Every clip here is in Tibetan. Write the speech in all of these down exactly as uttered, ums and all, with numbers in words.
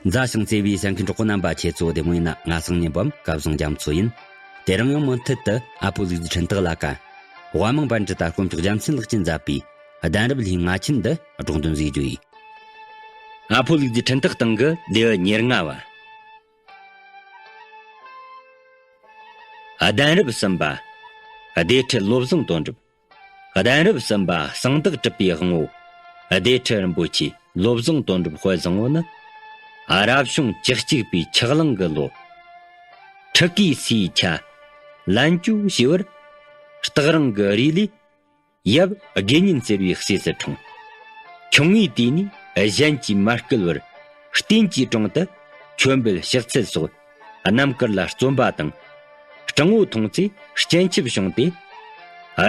མཛའ་ཞིང་བརྩེ་བའི་གསན་མཁན་གྲོགས་པོ་རྣམ་པ། ཁྱེད་ཚོ་བདེ་མོ་ཡིན་ན། ང་སང་ཉིན་བམ་སྐལ་བཟང་རྒྱ་མཚོ་ཡིན། དེ་རིང་ཡང་མུ་མཐུད་དུ་ཨ་ཕོ་ལུག་རྫི་འཕྲིན་སྟེགས་ལ་ཀ་དབའ་མང་པཎ་ཌི་ཏ་དཀོན་མཆོག་རྒྱལ་མཚན་ལགས་ཀྱིས་མཛད་པའི་གདན་རབས་ལྷའི་ང་ཆེན་འདི་སྒྲོག་འདོན་ཟིག་རྒྱུ་ཡིན། ཨ་ཕོ་ལུག་རྫི་འཕྲིན་སྟེགས་སྟེང་གི་ལེའུ་ཉེར་ལྔ་བ། གདན་རབས་གསུམ་པ། བདེ་ཁྲི་བློ་བཟང་དོན་གྲུབ། གདན་རབས་གསུམ་པ་གསང་བདག་གྲུབ་པའི་དབང་བོ། བདེ་ཁྲི་རིན་པོ་ཆེ་བློ་བཟང་དོན་གྲུབ་དཔལ་བཟང་པོ་ནི། རབ་བྱུང་བཅུ་གཅིག་པའི་ཆགས་གླང་གི་ལོ། ཁྲི་ཀའི་སའི་ཆ། ལན་ཅུ་ཞེས་པར། སྟག་རོང་གི་རི་ལས། ཡབ་དགེ་བསྙེན་ཟེར་བའི་སྲས་སུ་འཁྲུངས། ཆུང་ངུའི་དུས་ནས་གཞན་གྱིས་མ་བསྐུལ་བར་རྟེན་གྱི་དྲུང་དུ་མཆོད་འབུལ་ཕྱག་འཚལ་སོགས་རྣམ་དཀར་ལ་བརྩོན་པ་དང་། སྤྲང་བོ་མཐོང་ཚེ་སྤྱན་ཆབ་བྱུང་སྟེ།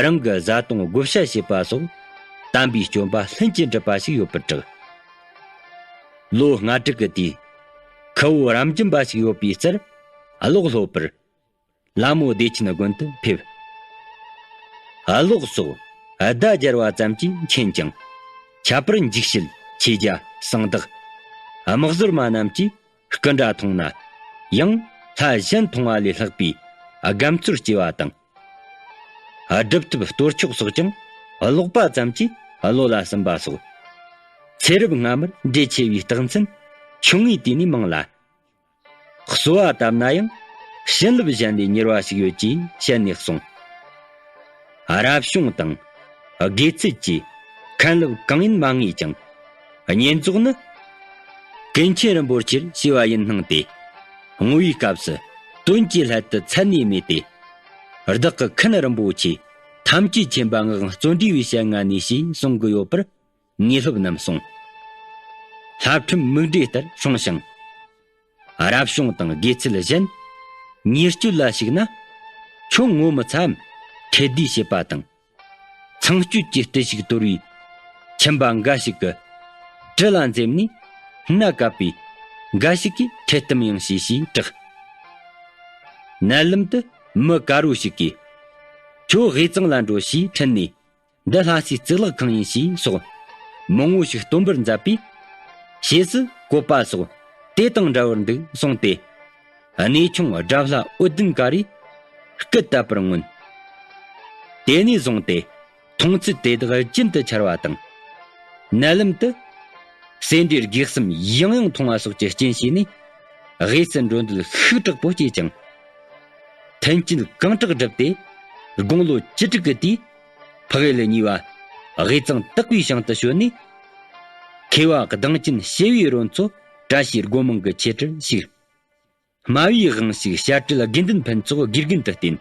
རང་གི་བཟའ་བཏུང་བགོ་བཤའ་བྱེད་པ་སོགས་དམ་པའི་སྤྱོད་པ་ལྷུན་གྱིས་གྲུབ་པ་ཞིག་ཡོད་པར་གྲགས། ལོ་ལྔ་དྲུག་གི་དུས། ཁུ་བོ་རམ་འབྱམས་པ་ཞིག་ཡོད་པའི་རྩར་ཀློག་སློབ་པར། ལ་མོ་བདེ་ཆེན་དགོན་དུ་ཕེབས། ཀློག་སོགས་ཟླ་བརྒྱད་པ་ཙམ་གྱིས་མཁྱེན་ཀྱང་། ཁྱད་པར་འཇིགས་བྱེད་ཆོས་རྒྱལ་གསང་བདག་དམག་ཟོར་མ་རྣམས་ཀྱིས་སྐུ་འདྲ་མཐོང་ན་ཡང་ལྷ་གཞན་མཐོང་བ་ལས་ལྷག་པའི་དགའ་མཚོར་སྐྱེ་བ་དང་། སྒྲུབ་ཐབས་གཏོར་ཆོག་སོགས་ཀྱང་ཀློག་པ་ཙམ་གྱིས་བློ་ལ་ཟིན་པ་སོགས། ཚེ་རབས་སྔ་མར་འབྲེལ་ཆེ་བའི་རྟགས་མཚན་ཆུང་ངུའི་དུས་ནས་མང་ལ། གསོལ་བ་བཏབ་ན་ཡང་བྱིན་རླབས་གཞན་ལས་མྱུར་བ་ཞིག་ཡོད་ཅེས་བཤད་ནས་གསུངས། རབ་བྱུང་དང་དགེ་ཚུལ་གྱི་མཁན་སློབ་གང་ཡིན་མ་ངེས་ཀྱང་། བསྙེན་རྫོགས་ནི་ཀུན་མཁྱེན་རིན་པོ་ཆེར་བྱས་པ་ཡིན་སྣང་སྟེ། བསྔོ་བའི་སྐབས་སུ་དོན་གྱི་སླད་དུ་མཚན་ནས་སྨོས་ཏེ། བདག་གི་མཁན་རིན་པོ་ཆེ་ཐམས་ཅད་མཁྱེན་པ་ངག་བརྩོན་འགྲུས་པའི་ཞལ་སྔ་ནས་ཞེས་གསུང་གི་ཡོད་པར། ངེས་སློབ་རྣམས་གསུངས། ལྷ་ཁྲིམས་མིག་འབྲས་ལྟར་སྲུང་ཞིང་། རབ་བྱུང་དང་དགེ་ཚུལ་གཞན། ཉེས་སྤྱོད་ལ་ཞུགས་ན། ཁྱོད་ངོ་མི་ཚའམ་ཁྲེལ་བསྡུས་བྱེད་པ་དང་། ཚངས་སྤྱོད་ཀྱི་བརྟུལ་ཞུགས་དོར་བའི། ཁྱིམ་པ་འགའ་ཞིག་གི། གྲི་ལ་འཛེམ་ནས། སྣ་བཀབ་པའི། འགའ་ཞིག་གིས་ཁྲེལ་གཏམ་ཡང་བྱས་ཞེས་གྲགས། ནད་ལམ་དུ་མི་དཀར་པོ་ཞིག་གིས། ཁྱོད་དབུས་གཙང་ལ་འགྲོ་ཞེས་ཁྲིད་ནས། འདི་ལྷ་སའི་གཙུག་ལག་ཁང་ཡིན་ཞེས་སོགས་མང་བོ་ཞིག་སྟོན་པར་མཛད་པས། ཞེས་སུ་བཀོད་པ་སོགས་དེ་དང་འདྲ་བར་འདུག་གསུངས་ཏེ། གནས་ཆུང་དགྲ་ལྷ་འོད་ལྡན་ཀ་རས་སྐུ་བཏབ་པར་མངོན། དེ་ནས་བཟུང་སྟེ་མཐོང་ཚུལ་དེ་དག་རྒྱུན་དུ་འཆར་བ་དང་། ནད་ལམ་དུ་སེ་འབྲས་དགེ་གསུམ་ཡང་ཡང་མཐོང་བ་སོགས་ཀྱི་རྐྱེན་བྱས་ནས་དབུས་སུ་འགྲོ་འདོད་ཤུགས་དྲག་པོ་སྐྱེས་ཀྱང་། མཐུན་རྐྱེན་གང་དྲག་བསྒྲུབས་ཏེ། དགུང་ལོ་བཅུ་དྲུག་གི་དུས། ཕག་ཡུལ་གཉིས་པ་དབུས་གཙང་དག་པའི་ཞིང་དུ་བྱོན་ནས། མཁས་པ་གདེང་ཅན་ཞི་བའི་རོལ་མཚོ་བཀྲ་ཤིས་སྒོ་མང་གི་ཆེ་ཁྲིར་ཞུགས། སྨྲ་བའི་དབང་ཕྱུག་བཤད་སྲོལ་དགེ་འདུན་ཕུན་ཚོགས་དགེ་རྒན་དུ་བསྟེན།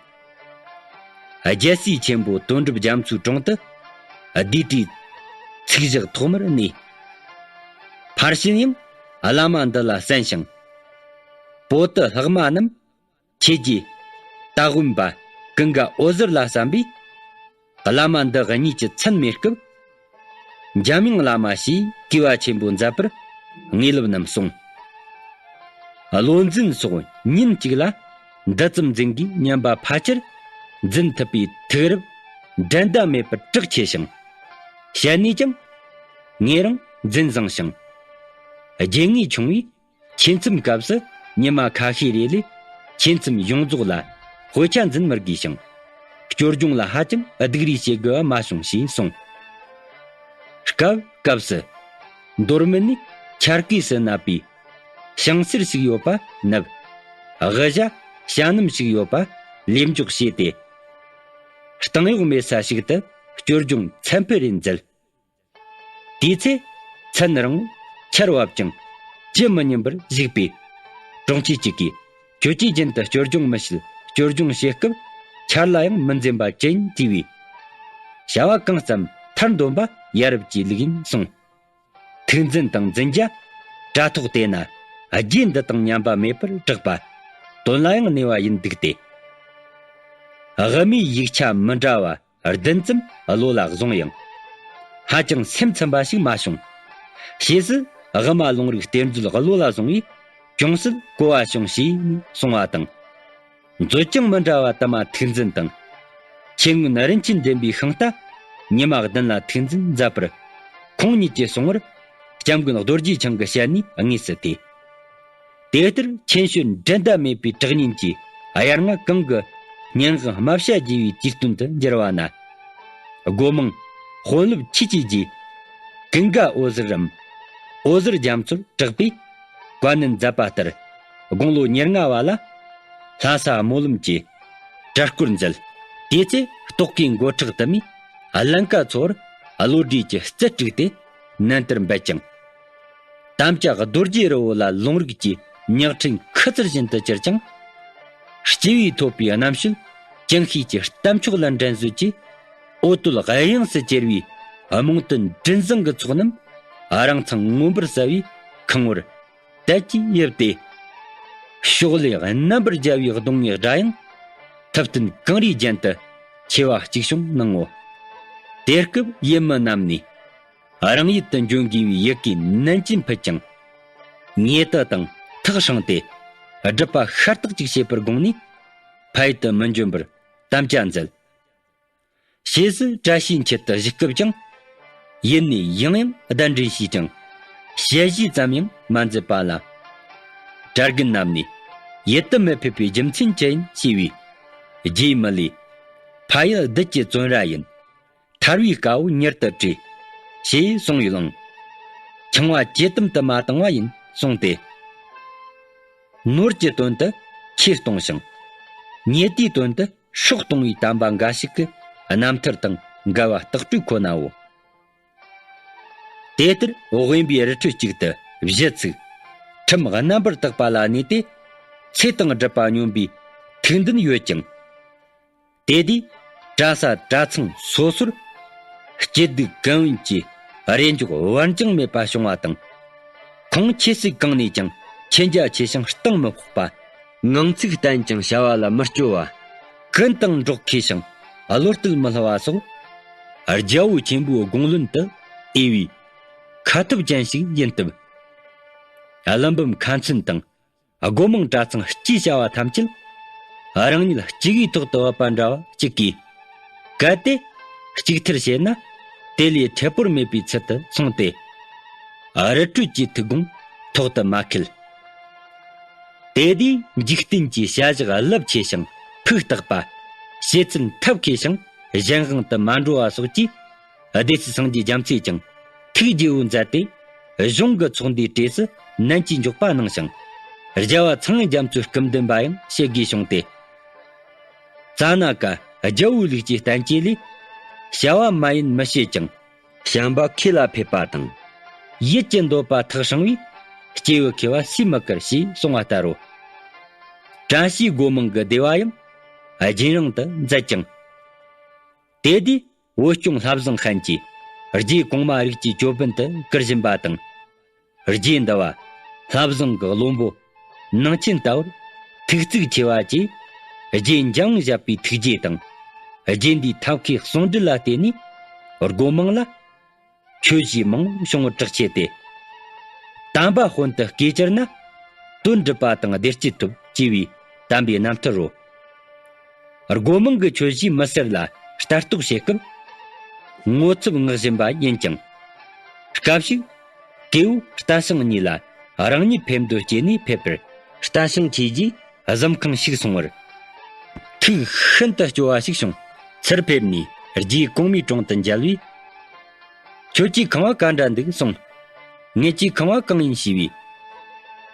རྒྱལ་སྲས་ཆེན་པོ་དོན་གྲུབ་རྒྱ་མཚོའི་དྲུང་དུ་བསྡུས་གྲྭའི་ཚིག་བཞག་ཐོག་མར་གནས། ཕར་ཕྱིན་ཡང་བླ་མ་འདི་ལ་གསན་ཞིང་། པོ་ཏི་ལྷག་མ་རྣམས། ཆོས་རྗེ་སྟ་གོན་པ་ཀུན་དགའ་འོད་ཟེར་ལ་གསན་པས། བླ་མ་འདི་གཉིས་ཀྱི་མཚན་མེད་སྐབས། འཇམ་དབྱངས་བླ་མ་ཞེས་གུས་པ་ཆེན་པོས་མཛད་པར་ངེས་ལེགས་རྣམས་གསུངས། བློ་འཛིན་སོགས་ཉིན་གཅིག་ལ་འདི་ཙམ་འཛིན་གྱིས་ཉམས་པ་ཕལ་ཆེར་འཛིན་ཐུབ་པའི་ཐུགས་རབ་འགྲན་ཟླ་མེད་པར་གྲགས་ཆེ་ཞིང་། བཤད་ནས་ཀྱང་ངེད་རང་འཛིན་བཟང་ཞིང་། རྒྱུས་ངེས་ཆུང་བས། ཆོས་མཚམས་སྐབས་སུ་ཉི་མ་ཁ་ཤས་རེ་ལས་ཆོས་མཚམས་ཡོངས་རྫོགས་ལ་དཔེ་ཆ་འཛིན་མི་དགོས་ཤིང་། སྐྱོར་སྦྱོང་ལ་ཧ་ཅང་སྡུག་རུས་བྱེད་དགོས་པ་མ་བྱུང་ཞེས་གསུངས། སྐབས་སྐབས་སུ་མདོ་སྨད་ནས་ཆར་གོས་སུ་མནབས་པའི་ཞིང་སེར་ཞིག་ཡོད་པ་ནུབ། དབུ་ཞྭ་བྱ་སྣུམ་ཞིག་ཡོད་པ་ལས་འཇོག་བྱས་ཏེ། གཏིང་གཡོག་མེད་ས་ཞིག་ཏུ་སྐྱོར་སྦྱོང་མཚན་དཔེ་རེ་མཛད། དེའི་ཚེ། མཚན་རིང་པོ་ཆར་བབས་ཀྱང་ཇི་མི་སྙམ་པར་བཞུགས་པས། གྲོང་ཁྱེར་གཅིག་གིས་ཁྱོད་ཀྱིས་རྒྱུན་དུ་སྐྱོར་སྦྱོང་མི་བྱེད། སྐྱོར་སྦྱོང་བྱེད་སྐབས་ཆར་ལ་ཡང་མི་འཛེམ་པ་ཅི་ཡིན་དྲིས་པས། བྱ་བ་གང་བརྩམས་མཐར་འདོན་པ་ཡ་རབས་ཀྱི་ལུགས་ཡིན་གསུངས། ཐུགས་འཛིན་དང་འཛིན་རྒྱ་དྲ་ཐོག་དེ་ན་རྗེ་འདི་དང་མཉམ་པ་མེད་པར་གྲགས་པ། དོན་ལ་ཡང་གནས་པ་ཡིན་འདུག་སྟེ། དབུ་མའི་ཡིག་ཆ་མི་འདྲ་བ། བདུན་ཙམ་བློ་ལ་བཟུང་ཡང་། ཧ་ཅང་སེམས་ཚིམ་པ་ཞིག་མ་བྱུང་། ཞེས་སུ་དབུ་མ་ལུང་རིགས་གཏེར་མཛོད་བློ་ལ་བཟུང་བས་ཅུང་ཟད་གོ་བ་བྱུང་ཞེས་གསུང་བ་དང་། མཛོད་ཀྱང་མི་འདྲ་བ་དུ་མ་ཐུགས་འཛིན་དང་། ཆེ་སྔོན་རིན་ཆེན་ལྡན་པའི་ཤིང་རྟ་ཉི་མ་བདུན་ལ་ཐུགས་འཛིན་མཛད་པར། ཁོང་ཉིད་ཀྱིས་གསུང་བར་སྐྱབས་མགོན་རྡོ་རྗེ་འཆང་གི་ཞལ་ནས་དངོས་སུ་ཐོས། དེ་ལྟར་ཁྱེད་ཤོད་འགྲན་ཟླ་མེད་པའི་གྲགས་སྙན་གྱི་དབྱར་རྔ་གང་གི་སྙན་དབང་རྨ་བྱ་རྒྱས་པའི་དུས་སྟོན་དུ་འགྱུར་བ་ན། སྒོ་མང་དཔོན་སློབ་ཆོས་ཀྱི་རྗེ་ཀུན་དགའ་འོད་ཟེར་རམ། འོད་ཟེར་རྒྱ་མཚོར་གྲགས་པས་བཀའ་ནན་མཛད་པ་ལྟར། དགུང་ལོ་ཉེར་ལྔ་བ་ལ་ལྷ་ས་སྨོན་ལམ་གྱི་གྲྭ་སྐོར་མཛད། དེ་ཚེ་རྟོག་གེའི་མགོ་ཁྲག་དུ་མས་ཀླན་ཀ་ཚོར་བློ་གྲོས་ཀྱི་རྩལ་དཀྲུགས་ཏེ་ནན་ཏར་འབད་ཅིང་། དམ་བཅའ་རྡོ་རྗེ་རི་བོ་ལ་ལུང་རིགས་ཀྱི་ཉག་ཕྲན་ཁུ་ཚུར་བཞིན་དུ་གྱུར་ཅིང་། སྐྱེ་བས་ཐོབ་པའི་རྣམ་དཔྱོད་ཅན་ཤེས་ཀྱི་གཏམ་མཆོག་ལ་འགྲན་བཟོད་ཀྱིས། འོ་དོད་དབྱངས་སུ་གྱེར་བའི་རྨོངས་དོན་མགྲིན་བཟང་གི་ཚོགས་རྣམས་རང་མཚང་མངོན་པར་གསལ་བའི་ཁང་བར་དལ་གྱིས་ཡིབ་སྟེ། ཕྱོགས་ལས་རྣམ་པར་རྒྱལ་བའི་གདོང་ལྔའི་སྒྲ་དབྱངས་ཐུབ་བསྟན་གངས་རིའི་རྒྱན་དུ་ཆེ་བ་གཅིག་བྱུང་སྣང་ངོ་། དེ་སྐབས་ཡུལ་མི་རྣམས་ནས་རང་ཡུལ་དུ་འབྱོན་དགོས་པའི་ཡི་གེ་ནན་ཅིན་ཕུལ་ཅིང་། ངེས་དུ་དང་ཐག་སྲིང་སྟེ་སྒྲུབ་པ་ཤ་སྟག་ཅིག་བྱེད་པར་དགོངས་ནས་ཕ་ཡུལ་དུ་མི་འབྱོན་པར་དམ་བཅའ་མཛད། ཕྱིས་སུ་བཀྲ་ཤིས་འཁྱིལ་དུ་བཞུགས་སྐབས་ཀྱང་ཡུལ་ནས་ཡང་ཡང་གདན་འདྲེན་བྱས་ཀྱང་ཞལ་བཞེས་ཙམ་ཡང་མ་མཛད་པ་ལ། གྲྭ་རྒན་རྣམས་ནས་ཡུལ་དུ་མི་ཕེབས་པའི་རྒྱུ་མཚན་ཅི་ཡིན་ཞེས་པའི་རྗེས་མི་ལས། ཕ་ཡུལ་བདུད་ཀྱི་བཙོན་ར་ཡིན། ཐར་བའི་དཀའ་བོ་མྱུར་དུ་བྲོས། ཞེས་གསུངས་ཡོད་ལང་། འཆིང་བ་ཇི་ཙམ་དུ་མ་བཏང་བ་ཡིན་གསུངས་ཏེ། ནོར་གྱི་དོན་དུ་ཆོས་གཏོང་ཞིང་། ཉེས་དུས་དོན་དུ་སྲོག་གཏོང་བའི་དམ་པ་འགའ་ཞིག་གི་རྣམ་ཐར་དང་འགལ་བ་རྟགས་སྤྲོད་ཁོ་ནའོ། དེ་ལྟར་དབེན་པའི་རི་ཁྲོད་ཅིག་ཏུ་བཞུགས་ཚིག་ཁྲིམས་རྣམ་པར་དག་པ་ལ་གནས་ཏེ། ཚེ་དང་སྒྲུབ་པ་སྙོམས་པའི་ཐུགས་འདུན་ཡོད་ཅིང་། དེ་དུས་གྲྭ་ས་གྲྭ་ཚང་སོ་སོར་སྐྱིད་སྡུག་གང་ཡིན་གྱི་རེས་འཇོག་བར་འགྱངས་མེད་པ་བྱུང་བ་དང་། ཁོང་ཁྱེད་སྲིད་གང་ནས་ཀྱང་མཁྱེན་རྒྱ་ཆེ་ཞིང་གཏིང་མི་ཕོག་པ། ངང་ཚིག་བསྟན་ཀྱང་བྱ་བ་ལ་མི་སྐྱོ་བ། ཀུན་དང་འགྲོགས་མཁས་ཤིང་བློ་གཏད་མི་སླ་བ་སོགས། རྒྱལ་པོ་ཆེན་པོའི་དགུང་བློན་དུ་དབྱེ་བའི་ཁ་ཐུབ་ཅན་ཞིག་ཡིན་སྟབས། ཀླུ་འབུམ་ཁ་འཛིན་དང་སྒོ་མང་གྲྭ་ཚང་སྤྱིའི་བྱ་བ་ཐམས་ཅད་རང་ཉིད་གཅིག་གིས་ཐོག་ཏུ་བབས་པ་འདྲ་བ་གཅིག་གིས། གལ་ཏེ་གཅིག་མཐུན་བྱས་ན་དེ་ལས་འཕྲལ་པོར་མེད་པའི་ཚུལ་དུ་སོང་སྟེ། རི་ཁྲོད་ཀྱི་ཐུགས་དགོངས་ཐོག་ཏུ་མ་འཁེལ། དེ་དུས་འཇིག་རྟེན་གྱི་བྱ་བཞག་རླབས་ཆེ་ཞིང་ཕུགས་དག་པ། བྱེད་ཚུལ་ཐབས་མཁས་ཤིང་གཞན་དབང་དུ་མ་འགྲོ་བ་སོགས་ཀྱིས། སྡེ་སྲིད་སངས་རྒྱས་རྒྱ་མཚོས་ཀྱང་ཐུགས་དགྱེས་པོ་མཛད་དེ། གཞུང་གི་ཚོགས་འདུའི་གྲས་སུ་ནན་གྱིས་འཇོག་པ་གནང་ཞིང་། རྒྱལ་བ་ཚངས་དབྱངས་རྒྱ་མཚོའི་སྐུ་མདུན་པ་ཡང་བྱེད་དགོས་བྱུང་སྟེ། ཙ་ན་ཀ་རྒྱལ་པོའི་ལུགས་ཀྱི་བསྟན་བཅོས་ལས། བྱ་བ་མ་ཡིན་མི་བྱེད་ཅིང་། བྱམས་པ་ཁས་ལ་ཕེབས་པ་དང་། ཡིད་ཀྱི་འདོད་པ་ཐག་སྲིང་བས། སྐྱེས་བུ་མཁས་པ་སུས་མི་དཀར་ཞེས་གསུངས་པ་ལྟར་རོ། བཀྲ་ཤིས་སྒོ་མང་གི་སྡེ་བ་ཡང་རྒྱུན་རིང་དུ་མཛད་ཅིང་། དེ་དུས་བོད་སྐྱོང་ལྷ་བཟང་ཧན་གྱིས་རྗེ་གོང་མ་རིགས་ཀྱི་ཅོད་པན་དུ་བཀུར་བཞིན་པ་དང་། རྗེ་འདི་བ་ལྷ་བཟང་གི་བློན་པོ་ནང་ཆེན་ལྟ་བུར་ཐུགས་བརྩེ་ཆེ་བ་བཅས། རྗེ་འཇམ་དབྱངས་བཞད་པའི་ཐུགས་རྗེ་དང་། རྗེ་འདིའི་ཐབས་མཁས་གསུང་སྒྲོས་ལ་བརྟེན་ནས་སྒོ་མང་ལ་ཆོས་གཞིས་མང་བོ་བྱུང་བར་གྲགས་ཆེ་སྟེ། དམ་པ་དཔོན་དུ་སྐུ་གྱུར་ན་དོན་འགྲུབ་པ་དང་བདེ་སྐྱིད་ཐོབ་ཅེས་པའི་དམ་པའི་རྣམ་ཐར་རོ། སྒོ་མང་གི་ཆོས་གཞིས་མི་སེར་ལ་ལྟ་རྟོག་བྱེད་སྐབས་ངོ་ཚབ་མངགས་བཞིན་པ་ཡིན་ཀྱང་། སྐབས་ཤིག་ཀེའུ་རྟ་ཞང་གཉིས་ལ་རང་ཉིད་ཕེབས་འདོད་སྐྱེས་ནས་ཕེབས་པར། རྟ་ཞང་ཆོས་རྗེས་གཟིམ་ཁང་ཞིག་སོང་བར། ཐུགས་ཤིན་ཏུ་སྐྱོ་བ་ཞིག་བྱུང་། ཚུར་ཕེབས་ནས་རྗེ་གོང་མའི་དྲུང་དུ་མཇལ་བས། ཁྱོད་ཀྱི་ཁང་བ་ག་འདྲ་འདུག་གསུངས། ངེད་ཀྱི་ཁང་བ་གང་ཡིན་ཞུས་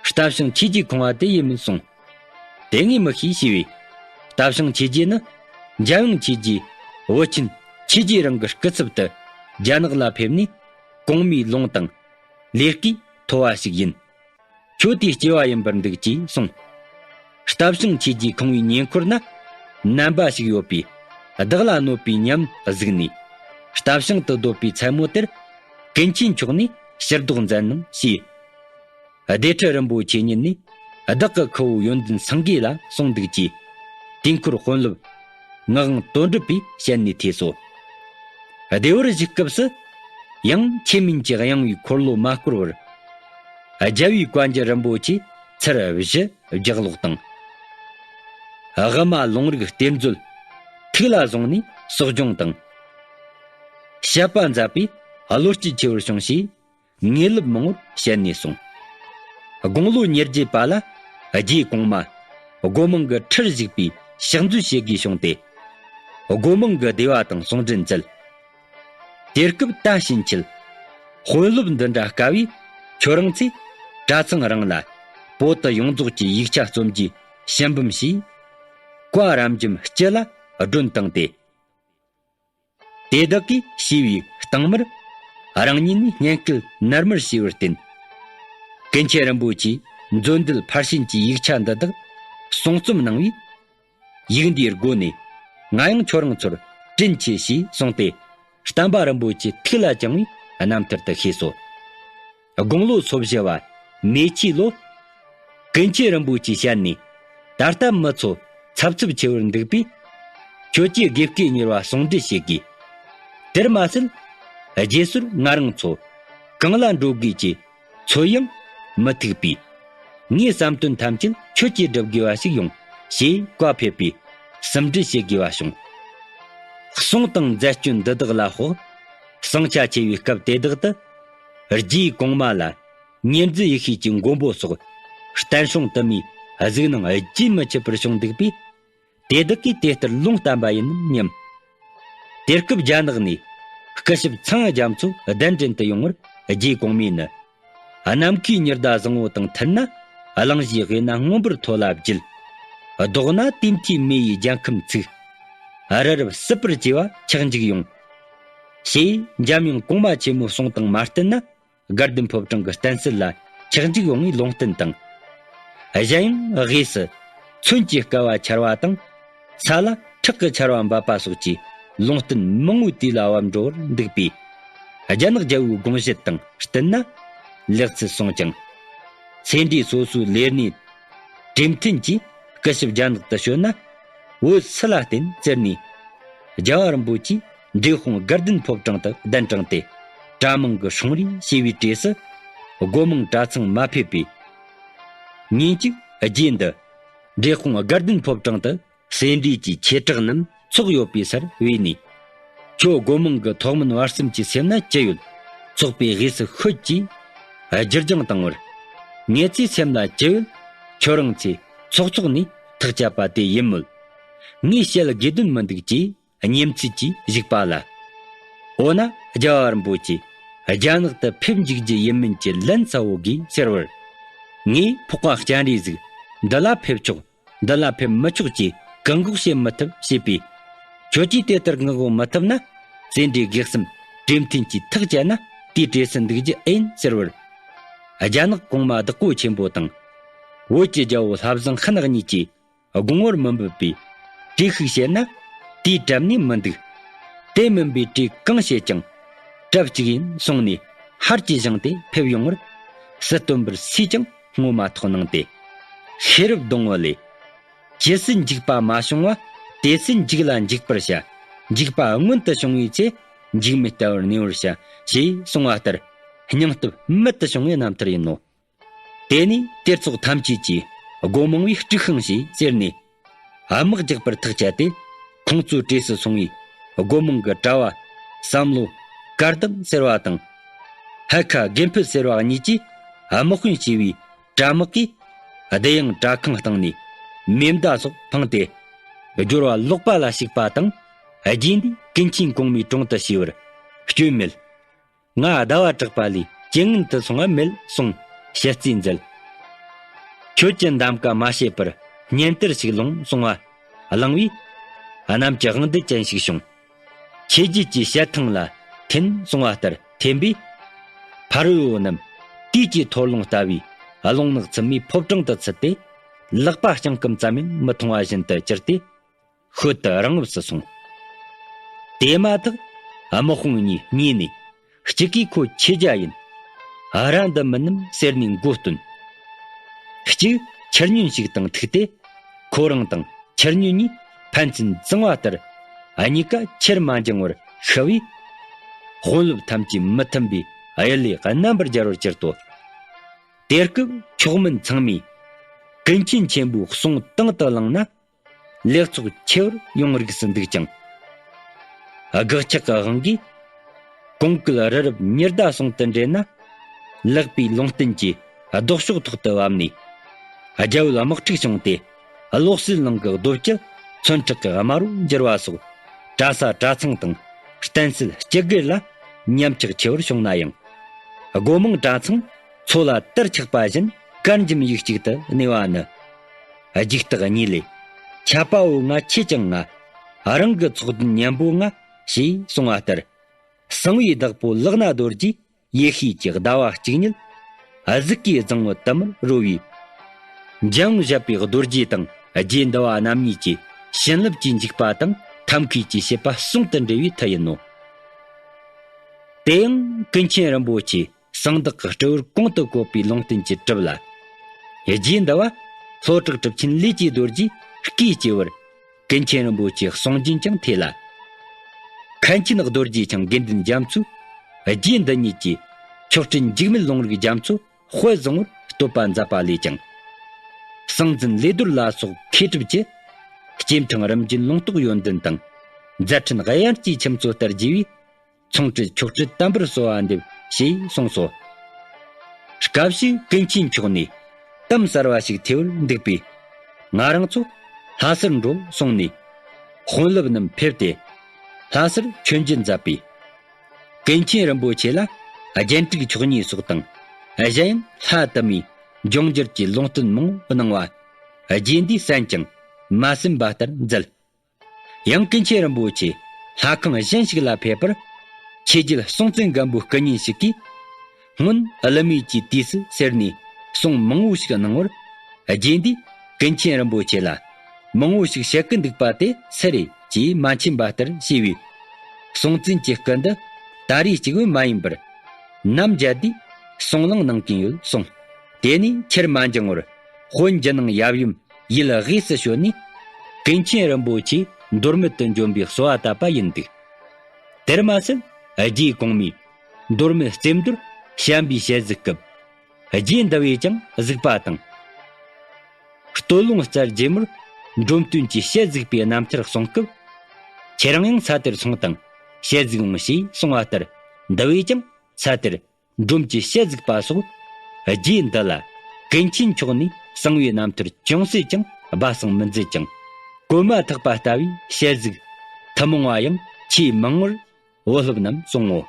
པས། རྟ་ཞང་ཆོས་རྗེའི་ཁང་བ་དེ་ཡིན་མིན་གསུངས། དེ་ངས་མི་ཤེས་ཞུས་པས། རྟ་ཞང་ཆོས་རྗེ་ནི་འཇམ་དབྱངས་ཆོས་རྗེ་བོད་ཆེན་ཆོས་རྗེ་རང་གི་སྐུ་ཚབ་ཏུ་རྒྱ་ནག་ལ་ཕེབས་ནས་གོང་མའི་ལུང་དང་ལས་ཀའི་ཐོ་བ་ཞིག་ཡིན། ཁྱོད་དེའི་སྐྱེ་བ་ཡིན་པར་འདུག་ཅེས་གསུངས། རྟ་ཞང་ཆོས་རྗེའི་ཁང་བའི་ཉེ་འཁོར་ན་ནན་པ་ཞིག་ཡོད་པས། བདག་ལ་གནོད་པའི་ཉམས་གཟིགས་ནས། རྟ་ཞང་དུ་སྡོད་པའི་མཚན་མོ་དེར་ཀུན་མཁྱེན་མཆོག་ནས་ཕྱིར་ལྡོག་མཛད་གནང་ཞུས། བདེ་ཁྲི་རིན་པོ་ཆེ་ཉིད་ནས་བདག་གི་ཁུ་བོ་ཡོན་ཏན་སེང་གེ་ལ་གསུངས་འདུག་ཅེས་དུས་འཁོར་དཔོན་སློབ་ངག་དབང་དོན་གྲུབ་པའི་ཞལ་ནས་ཐོས་སོ། བདེ་བར་བཞུགས་སྐབས་སུ་ཡང་ཆོས་མིན་གྱི་གཡེང་བའི་འཁོར་ལོ་མ་བསྐོར་བར། རྒྱལ་བའི་བཀའ་འགྱུར་རིན་པོ་ཆེ་ཚར་བཞི་ལྗགས་ཀློག་དང་། དབུ་མ་ལུང་རིགས་གཏེར་མཛོད་ཐུགས་ལ་བཟུང་ནས་གསོ་སྦྱོང་དང་། བཤད་པ་མཛད་པས་བློ་སྐྱེད་ཆེ་བར་བྱུང་ཞེས་ངེས་ལེགས་མང་བོར་བཤད་ནས་གསུངས། དགུང་ལོ་ཉེར་བརྒྱད་པ་ལ་རྗེ་གོང་མ་སྒོ་མང་གི་ཁྲིར་བཞུགས་པའི་ཕྱག་མཛོད་བྱེད་དགོས་བྱུང་སྟེ། སྒོ་མང་གི་སྡེ་བ་དང་ཟུང་འབྲེལ་མཛད། དེ་སྐབས་ད་ཕྱིན་ཆད་དཔོན་སློབ་འདི་འདྲ་དཀའ་བས། ཁྱོད་རང་ཚོས་གྲྭ་ཚང་རང་ལ་བོད་དུ་ཡོངས་རྫོགས་ཀྱི་ཡིག་ཆ་རྩོམ་རྒྱུའི་ཞལ་འབུམ་ཞེས་བཀའ་རབ་འབྱམས་སྤྱི་ལ་སྒྲོན་བཏང་སྟེ། དེ་དག་གིས་ཞུས་པའི་གཏིང་མར་རང་ཉིད་ནས་སྙན་སྐུལ་ནར་མར་ཞུས་པར་བརྟེན། ཀུན་མཁྱེན་རིན་པོ་ཆེས་མཛོད་འདུལ་ཕར་ཕྱིན་གྱི་ཡིག་ཆ་འདི་དག་གསུང་རྩོམ་གནང་བས། ཡིག་འདིའི་སྒོ་ནས་ང་ཡང་ཁྱོད་རང་ཚོར་དྲིན་ཆེ་ཞེས་གསུངས་ཏེ། བསྟན་པ་རིན་པོ་ཆེ་ཐུགས་ལ་བཅངས་པའི་རྣམ་ཐར་དུ་ཤེས་སོ། དགུང་ལོ་སོ་བཞི་བ་མེ་ཆུའི་ལོ། ཀུན་མཁྱེན་རིན་པོ་ཆེའི་ཞལ་ནས། ད་ལྟ་མི་ཚོ་འཚབ་འཚུབ་ཆེ་བར་འདུག་པས། ཁྱོད་ཀྱིས་དགེ་བསྐོས་གཉེར་བ་ཟུང་འབྲེལ་བྱེད་དགོས། དེར་མ་ཟད། རྗེས་སོར་ང་རང་ཚོ་གང་ལ་འགྲོ་དགོས་ཀྱི་ཚོད་ཡང་མི་ཐུག་པས། ངའི་བསམ་དོན་ཐམས་ཅད་ཁྱོད་ཀྱིས་སྒྲུབ་དགོས་པ་ཞིག་ཡོང་ཞེས་བཀའ་ཕེབས་པས། ཟུང་འབྲེལ་བྱེད་དགོས་པ་བྱུང་། གསུང་དང་མཛད་སྤྱོད་འདི་དག་ལ་དཔག། ཟིང་ཆ་ཆེ་བའི་སྐབས་དེ་དག་ཏུ། རྗེ་གོང་མ་ལ་ཉེར་འཛིན་ཡེ་ཤེས་ཀྱི་མགོན་པོ་སོགས་བསྟན་སྲུང་དུ་མའི་གཟིགས་སྣང་རྒྱུན་མི་ཆད་པར་བྱུང་འདུག་པས། དེ་དག་གིས་དེ་ལྟར་ལུང་བསྟན་པ་ཡིན་སྙམ། དེ་སྐབས་རྒྱ་ནག་ནས་སྐུ་ཞབས་ཚངས་རྒྱ་མཚོ་གདན་འདྲེན་དུ་ཡོང་བར། རྗེ་གོང་མས་ནི། ནམ་མཁའི་ཉི་ཟླ་བཟང་བོ་དང་མཐུན་ན། གླིང་བཞིའི་དབུས་ན་མངོན་པར་མཐོ་ལ་བརྒྱུད། ལྡོག་ན་དུས་མཐའི་མེ་ཡི་རྒྱལ་ཁམས་ཚུགས། རི་རབ་སྲིད་པར་བྱེ་བ་ཆགས་འཇིག་ཡོང་། ཞེས་འཇམ་དབྱངས་གོང་མ་ཆེན་མོའི་གསུང་དང་མ་བསྟུན་ན། དགའ་ལྡན་ཕོ་བྲང་གི་བསྟན་སྲིད་ལ་ཆགས་འཇིག་ཡོང་བའི་ལུང་བསྟན་དང་། གཞན་ཡང་དབུས་སུ་མཚོན་གྱི་བསྐལ་བ་འཆར་བ་དང་། ས་ལ་ཁྲག་གི་ཆར་བ་འབབ་པ་སོགས་ཀྱི་ལུང་བསྟན་མང་བོའི་དུས་ལ་བབ་འགྲོ་བར་འདུག་པས། རྒྱ་ནག་རྒྱལ་པོའི་དགོངས་བཞེད་དང་བསྟུན་ན་ལེགས་ཚུལ་གསུངས་ཀྱང་། ཚེ་འདས་སོ་སོའི་ལས་སྣེ་གྲོས་མཐུན་གྱིས་སྐུ་ཞབས་རྒྱ་ནག་ཏུ་བྱོན་ན། བོད་སུ་ལ་བརྟེན་ཟེར་ནས། རྒྱལ་བ་རིན་པོ་ཆེས་འབྲས་སྤུངས་དགའ་ལྡན་ཕོ་བྲང་དུ་གདན་དྲངས་ཏེ། གྲྭ་མང་གི་སྲུང་རེས་བྱས་པའི་གྲས་སུ། སྒོ་མང་གྲྭ་ཚང་མ་ཕེབས་པས། ཉིན་གཅིག་རྗེ་འདི་འབྲས་སྤུངས་དགའ་ལྡན་ཕོ་བྲང་དུ་སེ་འབྲས་ཀྱི་ཆོས་གྲགས་རྣམས་ཚོགས་ཡོད་པའི་སར་བོས་ནས། ཁྱོད་སྒོ་མང་གི་ཐོག་མིན་བར་གསུམ་གྱི་སེམས་ན་ཅི་ཡོད། ཚོགས་པའི་དབུས་སུ་ཤོད་ཅེས་བསྒྱུར་སྦྱང་བཏང་བར། ངེད་ཚོའི་སེམས་ལ་ཅི་ཡོད། ཁྱོད་རང་ཚོས་ཚོགས་ཚོགས་ནས་ཐག་བཅད་པ་དེ་ཡིན་མོད། ངས་བཤད་དགོས་དོན་མི་འདུག་ཅེས་གཉེན་ཚིག་གིས་བཞུགས་པ་ལ། འོ་ན་རྒྱལ་བ་རིན་པོ་ཆེ་རྒྱ་ནག་ཏུ་ཕེབས་འཇུག་རྒྱུ་ཡིན་མིན་གྱི་ལན་གསལ་བོ་དགོས་ཟེར་བར། ངས་ཕོག་པ་སྤྱན་རས་གཟིགས་འདི་ལ་ཕེབས་ཆོག། འདི་ལ་ཕེབས་མི་ཆོག་ཅེས་བཀག་འགོག་བྱེད་མི་ཐུབ་ཞེས་པས། ཁྱོད་ཀྱིས་དེ་ལྟར་བཀག་འགོག་མི་ཐུབ་ན། སེ་འབྲས་དགེ་གསུམ་གྲོས་མཐུན་གྱིས་ཐག་བཅད་ན་དེའི་གྲས་སུ་འདུག་རྒྱུ་ཨེ་ཡིན་ཟེར་བར། རྒྱ་ནག་གོང་མ་བདག་པོ་ཆེན་པོ་དང་། བོད་ཀྱི་རྒྱལ་པོ་ལྷ་བཟང་ཤིན་གཉིས་ཀྱིས་དགོངས་པར་མི་འབབ་པའི་གྲོས་ཤིག་བཤད་ན། དེའི་གྲལ་ནས་མི་འདུག། དེ་མིན་པའི་གྲོས་གང་བཤད་ཀྱང་། གྲལ་གཅིག་ཡིན་གསུངས་ནས་ཧར་གྱིས་བཞེངས་ཏེ་ཕེབས་ཡོང་བར། སྲིད་སྟོན་པར་སུས་ཀྱང་བསྔོ་མ་ཐོགས་གནང་སྟེ། ཤེས་རབ་སྡོང་བོ་ལས། ཇི་སྲིད་འཇིགས་པ་མ་བྱུང་བ། དེ་སྲིད་འཇིག་ལ་འཇིགས་པར་བྱ། འཇིགས་པ་མངོན་དུ་བྱུང་བའི་ཚེ། འཇིགས་མེད་ལྟ་བུར་གནས་པར་བྱ། ཞེས་གསུངས་པ་ལྟར། སྙིང་སྟོབས་རྨད་དུ་བྱུང་བའི་རྣམ་ཐར་ཡིན་ནོ། དེ་ནས་གཏེར་ཚོགས་ཐམས་ཅད་ཀྱིས་སྒོ་མང་བའི་དཀྲུག་ཤིང་ཞེས་ཟེར་ནས། དམག་རྒྱག་པར་ཐག་བཅད་དེ། ཁོང་ཚོའི་གྲས་སུ་སོང་བའི་སྒོ་མང་གི་གྲྭ་བ་བསམ་བློ་དཀར་ལྡང་ཟེར་བ་དང་། ཧ་ཁ་དགེ་འཕེལ་ཟེར་བ་གཉིས་ཀྱིས་དམག་དཔོན་བྱས་པའི་གྲྭ་དམག་གིས། བདེ་ཡངས་གྲྭ་ཁང་སྟེང་ནས་མེ་མདའ་སོགས་འཕངས་ཏེ། སྦྱོར་བ་ལོག་པ་ལ་ཞུགས་པ་དང་། རྗེ་འདིས་ཀུན་མཁྱེན་གོང་མའི་དྲུང་དུ་ཞུས་པར། སྐྱོན་མེད། ང་ཟླ་བ་གྲགས་པ་ལས་རྐྱེན་ངན་དུ་སོང་བ་མེད་གསུངས་ཞལ་རྩིས་མཛད། ཁྱོད་ཀྱི་འདམ་ཀ་མ་བྱེད་པར་གཉེན་དར་ཞིག་ལོངས་གསུང་བ་བླངས་པས། གནམ་གྱི་དབང་འདུད་ཅན་ཞིག་བྱུང་། ཆོས་བརྒྱུད་ཀྱི་ཞལ་ཐང་ལ་འཐེན་གསུང་བ་ལྟར་འཐེན་པས། ཕ་རོལ་བོ་རྣམས་དུས་ཀྱི་འཐོར་རླུང་ལྟ་བུའི་རླུང་ནག་ཚུབ་མའི་ཕོ་བྲང་དུ་ཚུད་དེ། ལག་པ་རྐྱང་སྐུམ་ཙམ་ཡང་མི་མཐོང་བ་བཞིན་དུ་གྱུར་ཏེ། ཤུལ་དུ་རང་བབས་སུ་སོང་། དེ་མ་ཐག་དམག་དཔུང་གཉིས་གཉིས་ནས། གཅིག་གིས་ཁོ་ཆོས་རྒྱལ་ཡིན། ཨ་ར་འདི་མིན་ནམ་ཟེར་ནས་མགོ་བཏོན། གཅིག་ཁྱི་སྨྱོན་ཞིག་དང་ཐུག་སྟེ། ཁོ་རང་དང་ཁྱི་སྨྱོན་གཉིས་ཕན་ཚུན་བརྫངས་པ་ལྟར། གཉིས་ཀ་ཕྱིར་མ་འགྱངས་པར་ཤི་བས། དཔོན་སློབ་ཐམས་ཅད་མི་མཐུན་པའི་གཡུལ་ལས་རྣམ་པར་རྒྱལ་བར་གྱུར་ཏོ། དེ་སྐབས་ཕྱོགས་མིན་ཚང་མས་ཀུན་མཁྱེན་ཆེན་པོའི་གསུང་དང་དུ་བླངས་ན། ལེགས་ཚོགས་ཆེ་བར་ཡོང་རིགས་སུ་འདུག་ཀྱང་། དགག་ཆག་གི་དབང་གིས། གོང་བཀུད་རི་རབ་ཉི་ཟླ་ཟུང་དུ་འབྲེལ་ན། ལེགས་པའི་ལུང་བསྟན་གྱི་ ལྡོག་ཕྱོགས་ཐོག་ཏུ་བབས་ནས། རྒྱ་བོད་དམག་འཁྲུག་བྱུང་སྟེ། བློ་གསལ་གླིང་གི་རྡོ་སྐྱིལ་མཚོན་བྲག་གི་དམར་བོ་འགྱུར་བ་སོགས། གྲྭ་ས་གྲྭ་ཚང་དང་བསྟན་སྲིད་སྤྱི་སྒེར་ལ་ཉམས་ཆག་ཆེ་བར་བྱུང་ན་ཡང་། སྒོ་མང་གྲྭ་ཚང་མཚོ་ལ་དར་ཆགས་པ་བཞིན་གར་འཇིམ་ཡུག་གཅིག་ཏུ་གནས་པ་ནི། རྒྱུག་སྟེགས་གཉིས་ལས། ཆད་པ་བོ་ང་ཆེ་ཅིང་ང་། རང་གི་ཚོགས་དོན་གཉེན་པོ་ང་། ཞེས་གསུངས་པ་ལྟར། གསང་བའི་བདག་པོ་ལག་ན་རྡོ་རྗེས་ཡེ་ཤེས་ཀྱི་ཟླ་བ་གཅིག་ཉིད་གཟིགས་ཀྱིས་གཙང་བོ་དུ་མར་རོལ་བའི། འཇམ་བཞད་པའི་རྡོ་རྗེ་དང་རྗེ་འདི་བ་རྣམ་གཉིས་ཀྱི་བྱིན་རླབས་ཀྱི་འཇུག་པ་དང་ཐབས་མཁས་ཀྱི་བྱེད་པ་ཟུང་དུ་འབྲེལ་བའི་མཐུ་ཡིན་ནོ། དེ་ཡང་ཀུན་མཁྱེན་རིན་པོ་ཆེ་གསང་བདག་གི་སྤྲུལ་པར་གོང་དུ་བཀོད་པའི་ལུང་བསྟན་གྱི་གྲུབ་ལ། རྗེ་འདི་བ་ལྷོ་བྲག་གྲུབ་ཆེན་ལས་ཀྱི་རྡོ་རྗེའི་སྐུའི་སྤྱི་བོར། ཀུན་མཁྱེན་རིན་པོ་ཆེའི་གསུང་རྒྱུན་ཀྱང་ཐོས་ལ། མཁན་ཆེན་རྡོ་རྗེ་འཆང་དགེ་འདུན་རྒྱ་མཚོས་རྗེ་འདི་ཉིད་ཀྱི་མཆོག་སྤྲུལ་འཇིགས་མེད་ལུང་རིགས་རྒྱ་མཚོ་དཔལ་བཟང་པོར་བསྟོད་པ་མཛད་པ་ལས་ཀྱང་། གསང་འཛིན་ལས་རྡོར་ལ་སོགས་མཁས་གྲུབ་ཀྱི་སྐྱེ་ཕྲེང་རིམ་བརྒྱུད་ལུང་རྟོགས་ཡོན་ཏན་དང་མཛད་འཕྲིན་དབྱར་སྐྱེས་ཁྱུ་མཚོ་ལྟར་རྒྱས་པའི་ཚོང་ཁྲི་མཆོག་སྤྲུལ་དམ་པར་གསོལ་བ་འདེབས་ཞེས་གསུངས་སོ། སྐབས་ཤིག་ཀུན་མཁྱེན་མཆོག་ནས་གཏམ་གསར་བ་ཞིག་ཐོས་པར་འདུག་པས། ང་རང་ཚོ་ལྷ་སར་འགྲོ་གསུངས་ནས། དཔོན་སློབ་རྣམས་ཕེབས་ཏེ་ལྷ་སར་མཆོད་མཇལ་མཛད་པས། ཀུན་མཁྱེན་རིན་པོ་ཆེ་ལ་རྒྱན་དྲུག་མཆོག་གཉིས་སོགས་དང་། གཞན་ཡང་ལྷ་དུ་མའི་འབྱུང་འགྱུར་གྱི་ལུང་བསྟན་མང་པོ་གནང་བ། རྗེ་འདིས་གསན་ཀྱང་མ་ཟིན་པ་ལྟར་མཛད། ཡང་ཀུན་མཁྱེན་རིན་པོ་ཆེ་ལྷ་ཁང་གཞན་ཞིག་ལ་ཕེབས་པར། ཆོས་རྒྱལ་སྲོང་བཙན་སྒམ་པོའི་སྐུ་བརྙན་ཞིག་གིས། སྔོན་ཀླུ་མེས་ཀྱི་དུས་སུ་ཟེར་ནས་གསུང་མང་བོ་ཞིག་གནང་བར། རྗེ་འདིས་ཀུན་མཁྱེན་རིན་པོ་ཆེ་ལ་མང་བོ་ཞིག་བཤད་ཀྱི་འདུག་པ་དེ་སུ་རེད་ཅེས་མ་མཁྱེན་པ་ལྟར་བྱས་པས། སྲོང་བཙན་གྱི་སྐུ་འདི་ད་རེས་གཅིག་པུ་མ་ཡིན་པར། ནམ་མཇལ་དུས་གསུང་གླེང་གནང་གིན་ཡོད་གསུངས། དེ་ནས་ཁྱེར་མ་འགྱངས་བར་དཔོན་རྒྱུ་ནང་ཡབ་ཡུམ་ཡུལ་དབུས་སུ་བྱོན་ནས། ཀུན་མཁྱེན་རིན་པོ་ཆེ་མདོ་སྨད་དུ་འབྱོན་པའི་གསོལ་བ་བཏབ་པ་ཡིན་འདུག། དེར་མ་ཟད་རྗེ་གོང་མས་མདོ་སྨད་རྩེ་མདོར་བྱམས་པའི་ཞལ་གཟིགས་སྐབས། རྗེ་འདི་བས་ཀྱང་གཟིགས་པ་དང་། སྟོད་ལུང་རྩ་རྗེ་མོར་འབྲོམ་སྟོན་གྱི་ཞལ་གཟིགས་པའི་རྣམ་ཐར་གསུང་སྐབས། ཁྱེད་རང་ཡང་ས་དེར་སོང་དང་ཞལ་གཟིགས་འོང་ཞེས་གསུང་བ་ལྟར། འདི་བས་ཀྱང་ས་དེར་འབྲོམ་གྱི་ཞལ་གཟིགས་པ་སོགས། རྗེ་འདི་ལ་ཀུན་མཁྱེན་མཆོག་ནས་གསང་བའི་རྣམ་ཐར་ཅུང་ཟད་ཀྱང་སྦ་གསང་མི་མཛད་ཅིང་། གོ་མ་ཐག་པ་ལྟ་བུའི་ཞལ་གཟིགས་ཐུན་མོང་བ་ཡང་ཆེས་མང་བར་བོད་སློབ་རྣམས་གསུང་ངོ་།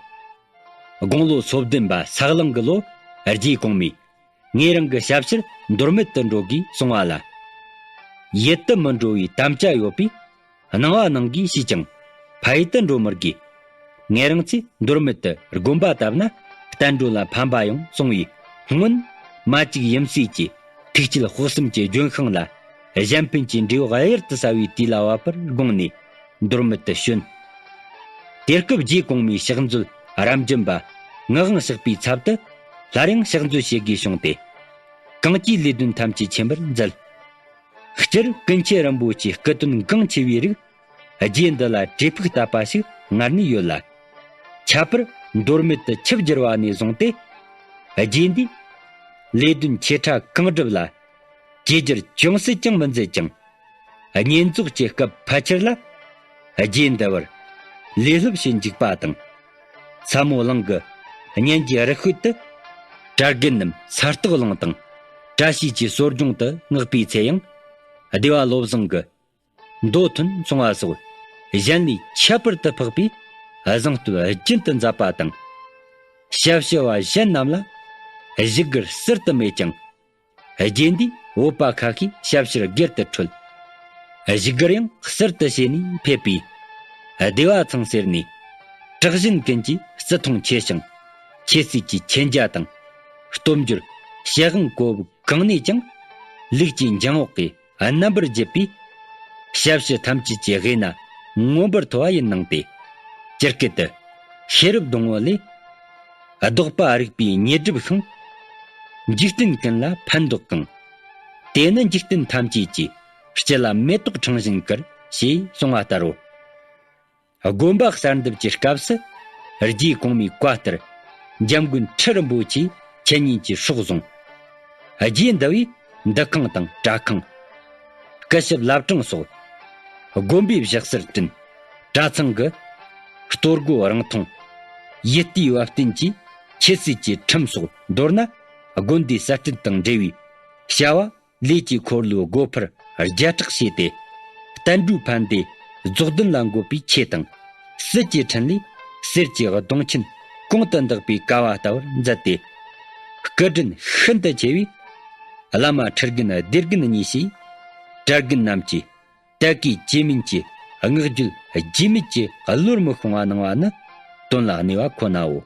དགུང་ལོ་སོ་བདུན་པ་ས་གླང་གི་ལོ། རྗེ་གོང་མས་ངེད་རང་གི་ཞབས་ཕྱིར་མདོ་སྨད་དུ་འགྲོ་དགོས་གསུང་བ་ལ། ཡུལ་དུ་མི་འགྲོ་བའི་དམ་བཅའ་ཡོད་པས། གནང་བ་གནང་དགོས་ཞུས་ཀྱང་ཕ་ཡུལ་དུ་འགྲོ་མི་དགོས། ངེད་རང་ཚོས་མདོ་སྨད་དུ་དགོན་པ་བཏབ་ན་བསྟན་འགྲོ་ལ་ཕན་པ་ཡོང་གསུང་བས། སྔོན་མ་གཅིག་ཡུམ་སྲས་ཀྱི་ཐུགས་བསྐྱེད་དཔག་བསམ་གྱི་ལྗོན་ཤིང་ལ་གཞན་ཕན་གྱི་འབྲས་བུ་གཡུར་དུ་ཟ་བའི་དུས་ལ་བབ་པར་དགོངས་ནས། མདོ་སྨད་དུ་བྱོན། དེ་སྐབས་རྗེ་གོང་མའི་ཕྱག་མཛོད་རབ་འབྱམས་པ་ངག་དབང་གཤེགས་པའི་ཚབ་ཏུ་སླར་ཡང་ཕྱག་མཛོད་བྱེད་དགོས་བྱུང་སྟེ། གང་ཅིའི་ལས་དོན་ཐམས་ཅད་ཆེན་པོར་མཛད། སྤྱིར་ཀུན་མཁྱེན་རིན་པོ་ཆེའི་སྐུ་དོན་འགངས་ཆེ་བའི་རིགས། རྗེ་འདི་ལ་བྲེལ་ཕུགས་བཏབ་པ་ཞིག་སྔར་ནས་ཡོད་ལ། ཁྱད་པར་མདོ་སྨད་དུ་ཆིབས་བསྒྱུར་བ་ནས་བཟུང་སྟེ། རྗེ་འདིས་ལས་དོན་ཆེ་ཕྲ་གང་བསྒྲུབས་ལ། བཅོས་བསྒྱུར་ཅུང་ཟད་ཀྱང་མི་མཛད་ཅིང་། བསྙེན་རྫོགས་ཀྱི་སྐབས་ཕལ་ཆེར་ལ། རྗེ་འདི་བར་ལས་སློབ་བྱེད་འཇུག་པ་དང་། ས་མོ་གླིང་གི་གཉན་གྱི་རི་ཤོད་དུ། གྲྭ་རྒན་རྣམས་ས་རྟགས་གླིང་དང་། བཀྲ་ཤིས་ཀྱི་གསོ་སྦྱོང་དུ་མངགས་པའི་ཚེ་ཡང་། སྡེ་བ་བློ་བཟང་གི་མདོ་ཐུན་སོང་བ་སོགས་གཞན་ལས་ཁྱད་པར་དུ་འཕགས་པའི་བཟང་སྤྱོད་རྒྱུན་དུ་མཛད་པ་དང་། ཞབས་ཞུ་བ་གཞན་རྣམས་ལ་བཞུགས་སྒར་ཟུར་དུ་མེད་ཀྱང་། རྗེ་འདིས་བོད་པ་ཁ་ཤས་ཞབས་ཕྱིར་སྒེར་དུ་འཕྲོད། བཞུགས་སྒར་ཡང་ཟུར་དུ་བྱས་ནས་ཕེབས་པས། སྡེ་བ་ཚང་ཟེར་ནས་གྲགས་ཅན་ཀུན་གྱི་བརྩི་མཐོང་ཆེ་ཞིང་། ཁྱད་གསོད་ཀྱི་མཁྱེན་རྒྱ་དང་། སྟོབས་འབྱོར་ཞལ་དབང་གོ་བབ་གང་ནས་ཀྱང་ལུགས་ཀྱི་འགྱིང་འོག་གི་རྣམ་པར་བརྒྱུད་པའི་ཞབས་ཕྱི་ཐམས་ཅད་ཀྱི་དབུས་ན་མངོན་པར་མཐོ་བ་ཡིན་གནང་སྟེ། སྤྱིར་སྐད་དུ་ཤེས་རབ་སྡོང་བོ་ལས། ལྡོག་པ་རིག་པའི་ཉེ་སྒྲིབ་ཤིང་། འཇིག་རྟེན་ཀུན་ལ་ཕན་འདོགས་གང་། དེ་ནི་འཇིག་རྟེན་ཐམས་ཅད་ཀྱི་སྤྱི་ལ་མེ་ཏོག་ཕྲེང་བཞིན་གར་ཞེས་གསུངས་པ་ལྟར་རོ། དགོན་པ་གསར་འདེབས་ཀྱི་སྐབས་སུ་རྗེ་གོང་མའི་བཀའ་ལྟར་འཇམ་མགོན་ཁྲི་རིན་པོ་ཆེས་འཆད་ཉན་གྱི་སྲོག་བཟུང་། རྗེ་འདི་བས་འདུ་ཁང་དང་གྲྭ་ཁང་། སྐུ་ཞབས་བླ་བྲང་སོགས་དགོན་པའི་བཞག་སར་བསྐྲུན། གྲྭ་ཚང་གི་གཏོར་སྒོ་རིང་ཐུང་། ཡིད་བརྟན་བབ་བརྟན་གྱི་ཁྱད་གསོད་ཀྱི་ཁྲིམས་སོགས། མདོར་ན་ དགོན་སྡེའི་གསར་སྐྲུན་དང་འབྲེལ་བའི་བྱ་བ་ལས་ཀྱི་འཁོར་ལོའི་སྒོ་འཕར་རྒྱ་བསྒྲགས་བྱས་ཏེ། བསྟན་འགྲོའི་ཕན་བདེ་རྫོགས་ལྡན་ལ་འགོད་པའི་ཆེད་དང་། སྲིད་ཀྱི་འཕྲིན་ལས་གསེར་གྱི་གདོང་ཆེན་གོང་དུ་འདེགས་པའི་ཀ་བ་ལྟ་བུར་མཛད་དེ། སྐུ་དྲིན་ཤིན་ཏུ་ཆེ་བས། བླ་མ་ཁྲི་རྒན་སྡེ་རྒན་གཉིས་སུ། གྲྭ་རྒན་རྣམས་ཀྱིས་དད་གུས་བཅོས་མིན་གྱི་བསྔགས་བརྗོད་རྒྱུས་མེད་ཀྱི་བློར་མི་ཤོང་བ་གནང་བ་ནི་དོན་ལ་གནས་པ་ཁོ་ནའོ།